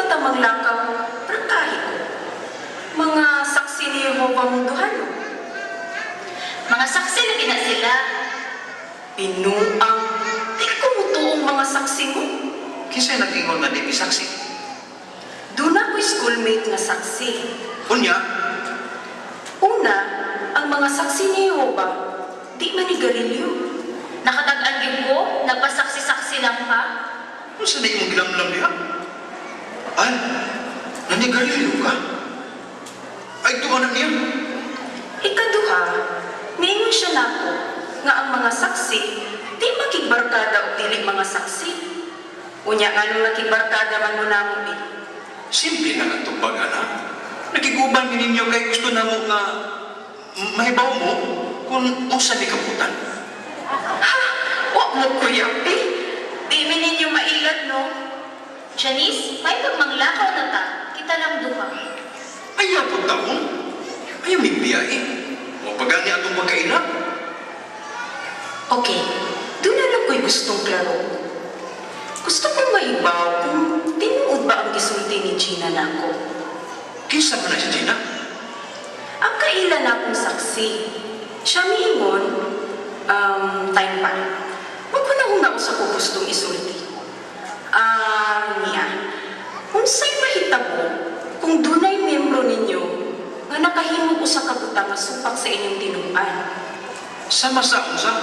ba ta manglakaw? Prangkahi ko. Mga saksi ni Jehovah mong duha, no? Mga saksi lagi na sila. Binuang, di ko mutuong mga saksi mo. Kinsay nag-ingon nga di mi saksi? Doon ako'y schoolmate nga saksi. Unya, Una, ang mga saksi ni Jehovah, di manigarilyo. Nakatag-an gyud ko, nagpasaksi-saksi lang ka. unsa na imong gilamlam diha? Ay, nanigarilyo ka? Ay, tuwa na niya. Ikaduha, niingon siya nako nga ang mga saksi di makigbarkada og dili mga saksi. Unya nganong nakigbarkada man mo namo eh. Simple lang ang tubag, ana. Nakiguban mi ninyo kay gusto namo nga mahibaw mo kung unsa ni kabutan. Ha! Wa mo kuyapi. Di mi ninyo mailad no. Janice, may pagmanglakaw na ta. Kita lang duha. Ayaw po taon. Ayaw migbiyae. Wa pagani atong pagkaila. Okay, doon na lang ko'y gustong klaro. Gusto kong mahibaw kung tinuod ba ang gisulti ni Gina nako. Kinsa man na si Gina? Ang kaila na akong saksi. Siya miingon, time pa. Maghuna-huna usa ko gustong isulti. Ah, niya. Unsay mahitabo kung dunay miyembro ninyo nga nakahimog usa ka butang nga supak sa inyong tinuan? Sama sa unsa?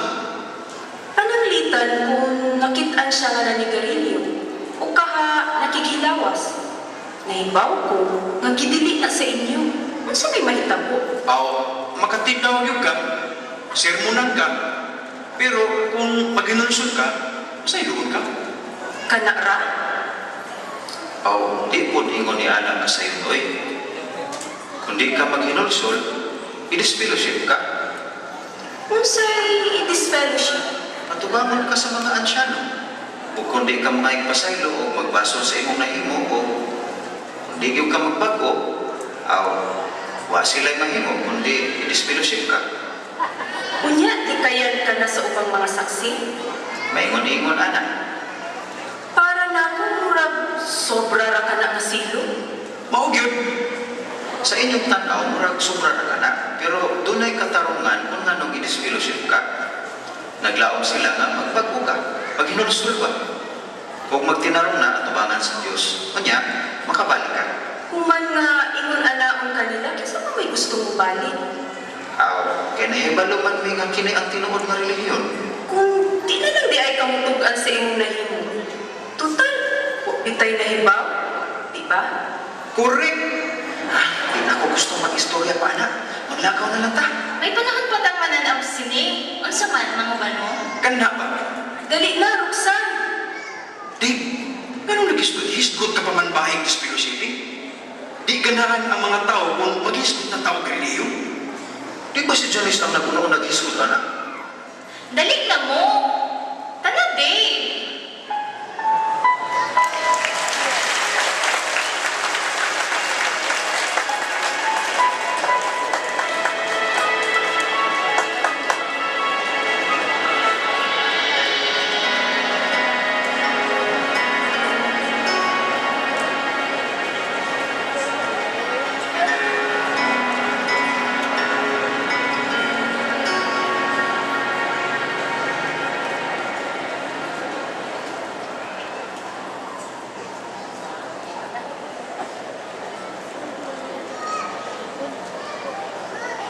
Pananglitan kung nakit-an siya nga nanigarilyo o kaha nakighilawas. Nahibaw ko nga gidili na sa inyo. Unsa may mahitabo? Aw, makatinaw gyud ka, sermonan ka, pero kung maghinulsol ka, sayloon ka. Kana ra? Aw, di po ingon ni Ana nga sayo, oy. Kung di ka maghinulsol, i-disfellowship ka. Unsay i-disfellowship? Patubangon ka sa mga ansyano. O kung di ka mga pasaylo o magbasol sa imong nahimo o kung di gyud ka magbag-o, aw, wa sila'y mahimo kundi i-disfellowship ka. Unya, di kayan ka na sa ubang mga saksi? Maingon-ingon, Ana. Para na ako, murag, sobra ra ka na nga silo. Mao gyud. Sa inyong tan-aw, murag sobra ra ka na. Pero dunay katarungan kung nganong i-disfellowship ka. Naglaom sila nga magbag-o ka, maghinulsol ba. Kung magtinarong na atubangan sa Dios, unya makabalik ka. Human nga ingon anaon kanila, kinsa man may gusto mo balik? Aw, kay nahibalo man mi nga kini ang tinuod nga relihiyon. Kung di na lang di ay kamutugan sa imong nahimo. Total, wa bitay nahibaw, di ba? Correct. Ah, di na ako gusto mag-istorya pa ana. Maglakaw na lang ta. May panahon pa tang mananaw sini. Unsa man manguban mo? Kana ba? Dali na, Roxanne. Dave, ganun nag-hisgot ka pa man bahing disfellowshipping? Di ganahan ang mga tao kung maghisgot na tao relihiyon. Di ba si Janice ang nag-una naghisgot, ana? Dali na mo. Tana, Dave.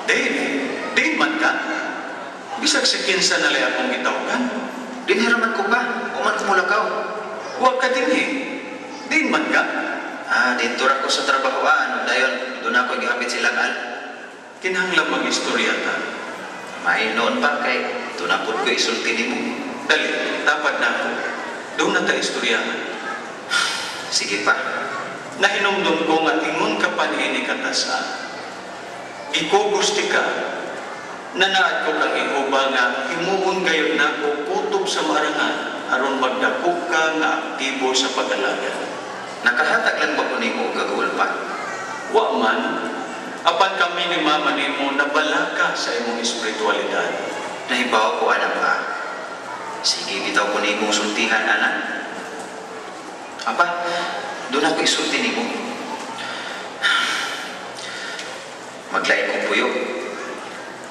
Dave, Dave man ka? Bisag sa kinsa na lay akong gitawgan. Dinhiraman ko ba? Uman ko mulakaw. Wa ka din eh. Dave man ka? Ah, dito ra ko sa trabahoan. Dayon, doon ako gihamit silang al. Kinahanglan mag-istorya ta. May noon pa kay doon na po ko isulti nimo. Dali, dapat na ako. Doon na ta istoryahan. Sige pa. Nahinumdum ko nga ingon ka pa niini katasa. Iko gusti ka. Nanaad ko kang Jehova nga himuon gayon nako kutob sa maarangan aron magdako ka nga aktibo sa pag-alagad. Nakahatag lang ba ko nimo og kagulpa? Wa man, apan kami ni mama nimo nabalaka sa imong espiritualidad. Nahibaw ko anak pa. Sige, bitaw ko nimo sultihan anak. Apa, Doon ako isulti nimo. Maglain kong puyo.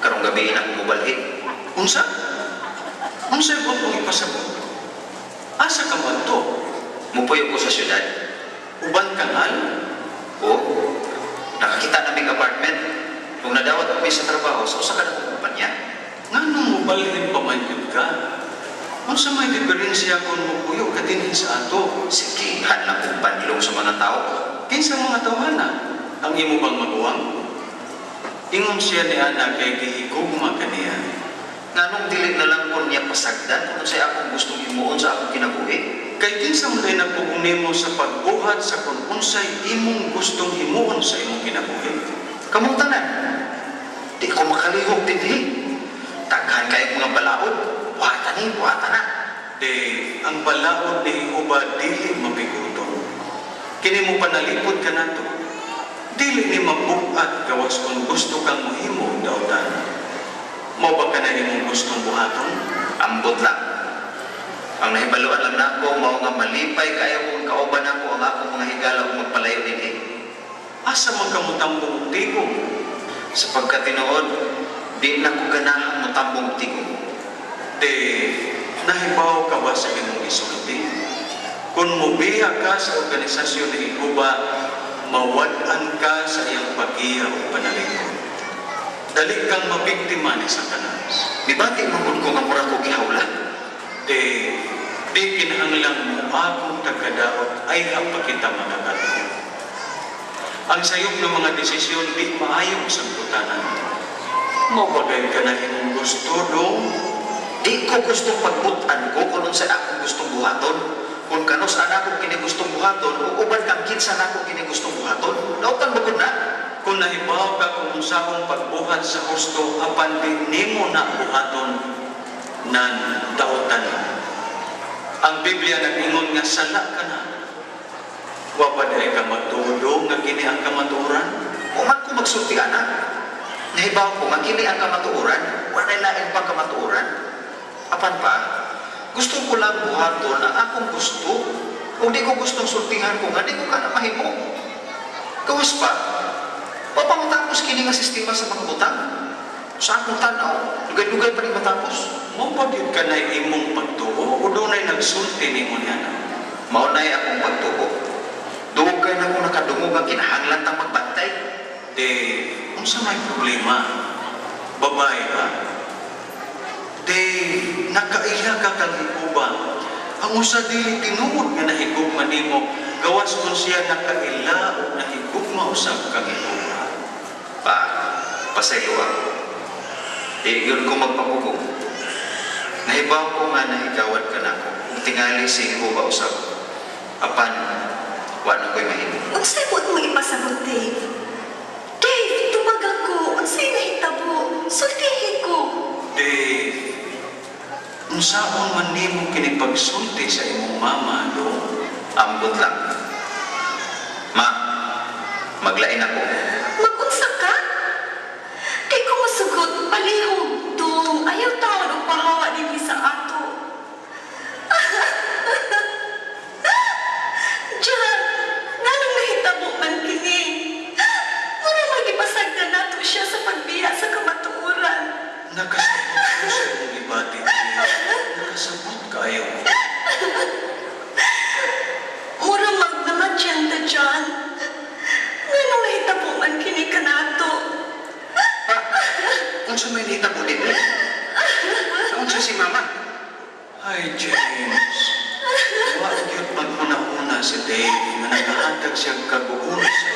Karong gabi na ako mobalhin. Unsa? Unsa buot mong ipasabot? Asa ka man to? Mupuyo ko sa syudad. Uban kang hal? O, nakakita naming apartment. Kung nadawat kami sa trabaho sa usa ka na kumpanya. Nganong mobalhin pa man gyud ka? Unsa may diferensya kung mopuyo ka dinhi sa ato? Sige, hanap kong bandlong sa mga tao. Kinsa mga tawhana? Ang imo bang maguwang? Ingon siya ni Ana kay gihigugma kaniya. Nganong dili na lang ko niya pasagdan kung unsay akong gustong himuon sa akong kinabuhi. Kay kinsa man ay nagpugong nimo sa pagbuhat sa kung unsay imong gustong himuon sa imong kinabuhi. Kamong tanan, di ko makalihok dinhi. Daghan kayong mga balaod. Buhatan ni, buhatan na. De, ang balaod ni Jehova dili mabiguton. Kini mo panalipod ka nato. Dili ni mabukat gawas kung gusto kang mohimo og dautan. Mao ba ka na imong gustong buhaton? Ambot lang. Ang nahibaluan lang nako mao nga malipay kayo kung kauban ako ang akong mga higala ug magpalayo dinhi. Asa man ka motambong og tigom? Sapagkat tinuod, di na ko ganahan motambong tigom. De, nahibaw ka ba sa imong isulti? Kung mobiya ka sa organisasyon ni Jehova, mawad-an ka sa iyang pag-iya o panalipod. Dali kang mabiktima ni Satanas. Mibati man gud ko nga mura ko gihawla. De, di kinahanglang moagong tagkadaot ay pa kita makakatuo. Ang sayop ng mga desisyon di maayong sangputanan. Mao ba gayud ka na imong gusto dong? Di ko gustong pagbut-an ko kung unsay akong gustong buhaton. Kung kanus ana akong kini gustong buhaton, ug uban kang kinsa nako kini gustong buhaton. Dautan ba gud na? Kung nahibaw ka kung unsaong pagbuhat sa husto apan di nimo na buhaton nan dautan. Ang Biblia nag-ingon nga sala ka na. Wa pa diay ka magtuo nga kini ang kamatuoran? O man ko magsulti ana. Nahibaw ko nga kini ang kamatuoran, walay lain pang kamatuoran. Apan pa, gusto ko lang buhaton ang akong gusto. Kung di ko gustong sultihan ko nga, di ko ka na mahimo. Gawas pa, papamatapos kini nga sistema sa mga butang. Sa akong tanaw, dugay-dugay pa rin matapos. Mao pa gyud ka na imong pagtuo o dunay nagsulti nimo niya? Mao na'y akong pagtuo. Dugay na akong nakadungog ang kinahanglan tang magbantay. De, unsa may problema? Babae ba? De, nakaila ka kang hikuba. Ang usa dili tinuod nga nahigugma nimo, gawas kung siya nakaila o nahigugma usab kang hikuba. Pa, pasaylo ako. Di yun ko magpapugong. Nahibaw ko nga nahigawad ka nako. Kung tingali si Jehova usab. Apan, wa na ko'y mahimo. Unsay buot mo ipasabot, Dave? Dave, tubag ako. Unsay nahitabo? Sultihi ko. De, unsaon man nimo kini pagsulti sa imong mama do? Ambot lang. Ma, maglain ako. Magunsa ka? Di ko masugot, palihog, dong. Ayaw taon og pahawa dinhi sa ato. John, nganong nahitabo man kini? Mura magipasagdan nato siya sa pagbiya sa kamatuoran. Nakasabot ko sa imong gibati. Nakasabot kaayo ko. Mura mag namatyan ta, John. Nganong nahitabo man kini kanato? Pa, unsa may nahitabo dinhi? Unsa si mama? Ay, James. Wa gyud maghuna-huna si Dave nga nagahatag siya kaguol sa